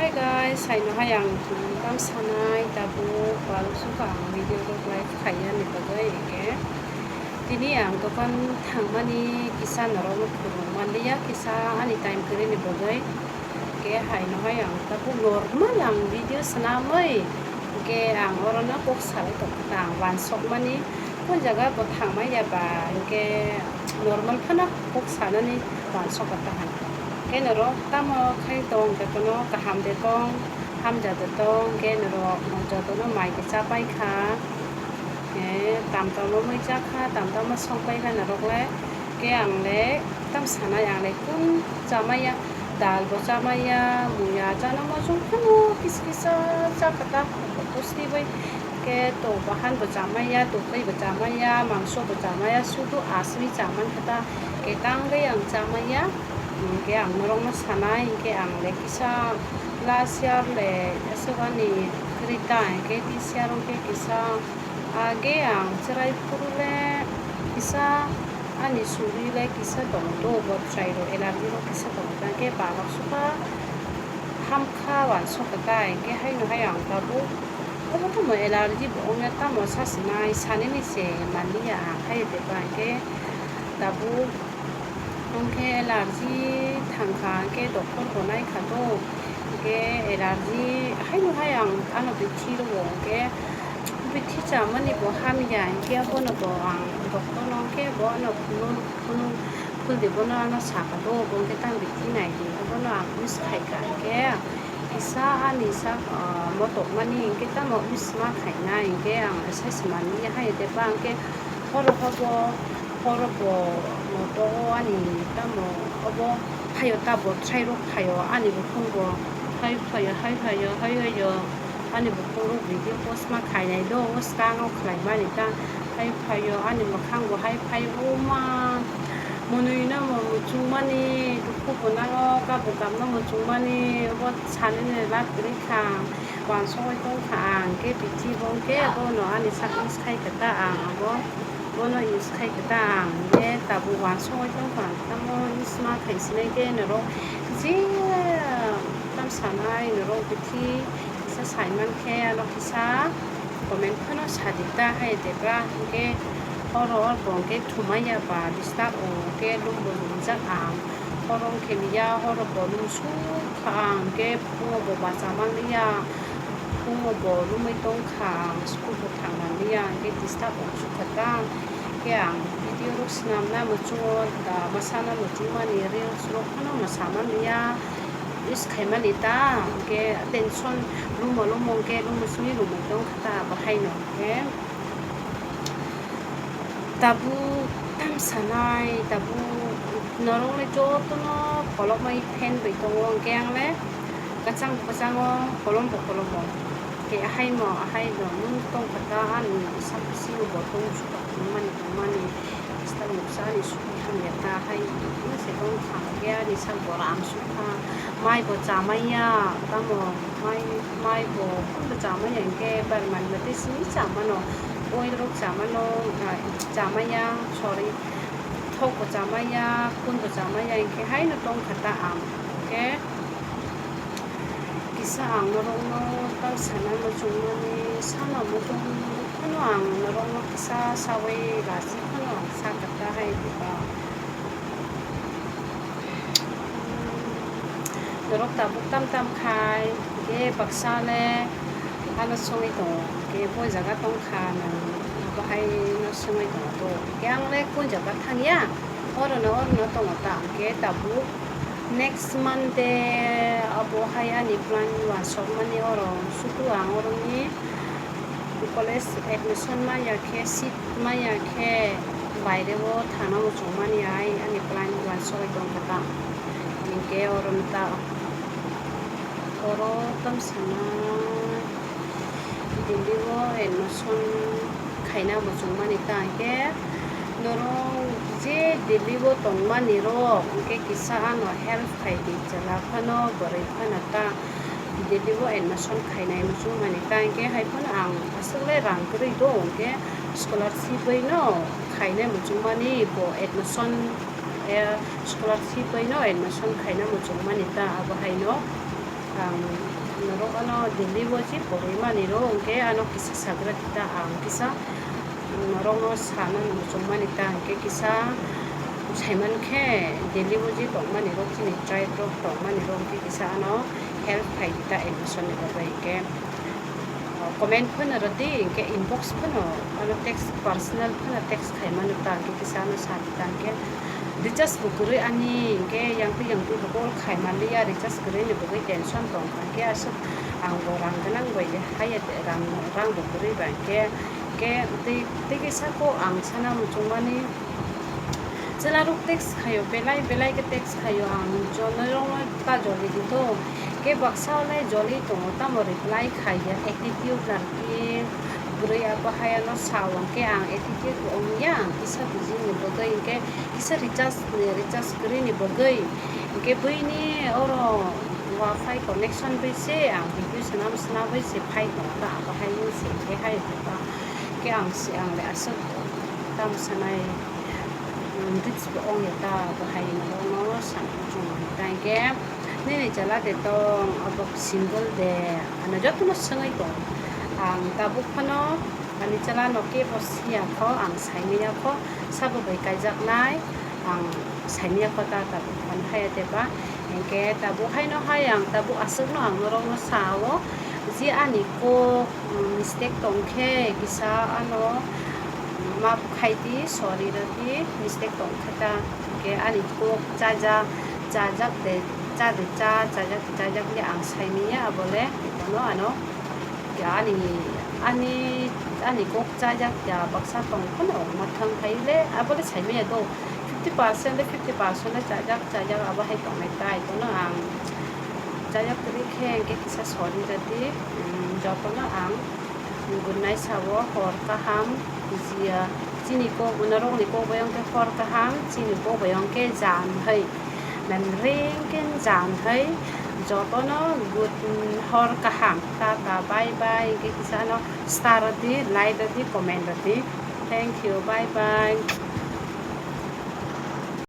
Hi guys, saya no hayang kam sanay tabu baru suka video ko live kaya ni bagay ke. Tini ang to kan thangmani kisa naro kurung manliya kisa ani time kare ni bagay ke hay no hayang tabu normal ang video sanamay ke ang orona kok sala to tang wan sok mani kon jaga bo thangmai ya ba ke normal phana kok sana ni wan sok ta han ke naro tamo khai tong ke no ka ham de tong ham ja de tong ke naro mo ja to no mai ke cha pai kha ke tam to no mai cha kha tam to ma song pai kha naro le ke ang le tam sana yang le kun cha mai ya dal bo cha mai ya mu ya cha no ma chung no kis kisa cha ka ta ko sti bai ke to bahan bo cha mai ya to pai bo cha mai ya mangso bo cha mai ya su tu asmi cha man kha ta ke tang ge yang cha mai ya ke ang norong na sanay ke ang le kisa last year le aswani krita ke this year ke kisa age ang chrai purule kisa ani suri le kisa dong do bo trai ro elargi ro kisa dong ta ke ba ba suka ham kha wan so ka kai ke hai no hai ang ta bu obo to mo elargi bo nga ta mo sa sanay sane ni se mania hai de ba ke ta bu ke elargi thangkha ke doktor bonai khato ke elargi hainu hayang ano bithi ro ke bithi chamani bo ham ya ke bo no bo ang doktor no ke bo no phun de bo no sa ka do bo ke tang bithi nai di bo no ang us khai ka ke isa ani sa mo to mani ke ta mo us ma khai nai ke ang assessment ni hai de bang ke horo mo to ani ta mo obo hayo ta bo trai ro hayo ani bo khung bo hai hayo ani bo khung ro video post ma khai nai do ska ngau khlai ma ni ta hai hayo ani mo khang bo hai o ma monui na mo chung mani ku bo na ngo ka bo kam na mo chung mani bo chan ni la tri kha wan soi tong kha ang ke pi chi bong ke bo no ani sak is khai ka ta ang bo bono is khai ka ye tabu wan so tong kan tamo isma khai sine ke no ji tam sanai no bithi sa sai man ke lo kisa comment phano sadita hai de bra ke oro bong ke thumaya ba disturb o ke lum bo ja am orong ke miya oro bo lu su khang ke pu bo ba sa man ya pu bo lu mai tong khang school bo thang man ya ke disturb o su khata ke ang video ro snam na mo chu da masana mo chu mani re so khano ma sama ya is khai mani ta ke tension lu mo ke lu mo suni lu mo tong khata ba hai no ke tabu tam sanai tabu norong le jo to no kolok mai pen bai tong ke ang le kachang kolom bo ke hai no nu tong khata an sam si bo tong su mani sta mo sa ni su han ya ta hai ni se tong khang ke ni sang bo ram su kha mai bo cha mai ya ta mo mai bo bo cha mai ya ke bar man ma ti si cha ma no oi ro cha ma no cha mai ya sorry thok bo cha mai ya kun bo cha mai ya ke hai no tong khata am ke kisa ang norong no ta sana mo chung ni sana mo chung ano ang norong no kisa sawe ga si ano sa kata hai di ba norok ta buktam tam khai ke baksa le ano song ito ke bo jaga tong kha na ba hai no song ito to ke ang le kun jaga thang ya oro no tong ta ke tabu next Monday abo haya ni plan wan sok mani oro sutu ang oro ni college admission ma ya ke seat ma ya ke baire bo thana mo chomani ai ani plan wan sok tong kata ni ke oro ta oro tam sana dili bo admission khaina mo chomani ta ke norong je dili bo tongmani ro ke kisa ano health khai di chala phano bore phana ta dili bo admission khainai mu mani ta ke hai phana ang asle rang kri do ke scholarship bai no khainai mu mani bo admission scholarship bai no admission khaina mu mani ta aba hai no narok delivery porima niro ke kisa sagra kita kisa narok sana musumani ta ke kisa saiman ke delivery tokmani ro chini try tokmani ro ke kisa help khai kita admission ni babai ke comment phana rati ke inbox phana text personal phana text khai manu ta ke kisa sa ta ke recharge bukuri ani ke yang tu bol khai malia recharge kare ni bagai tension tong ke asap ang borang kanang bai hayat rang bukuri ba ke te kisa ko ang sana muchumani Celaruk teks khayo belai ke teks khayo ang jonarong ta joli dito ke baksa lai joli to ta mo reply khaya attitude larki gurei apa haya no sawang ke ang attitude ong yang kisa buji ni bagai ke kisa recharge kare ni bagai ke bui ni oro wifi connection bai se ang video sana bai se phai to ta apa haya se ke hai ta ke ang si ang le asuk tam sanai rich ong ya ta bahai no sang chung tai ke ni chala de to abok single de ana jotu no sangai to ang tabuk phano ani chala no ke posia kho ang saimia kho sabu bai kaijak nai ang saimia kho ta tabuk phan hai te ba engke tabu hai no hayang tabu asuk no ang ro no sawo ji ani ko mistake tong khe kisa map khaiti sorry rati mistake tong khata ke ani ko jajak de jajak le ang saimia abole no ya ani ko jajak ya baksa tong kono mathang thaile abole saimia do 50% le 50% le jajak aba hai tong mai tai to no ang jajak tri khe ke kisa sorry rati jotono ang gunai sawo hor kaham zia chini ko unarong ni ko bayang ke hor kaham chini ko bayang ke jan hai nan ring ken jan hai jotono good hor kaham ta bye ke kisa star di like di comment di thank you bye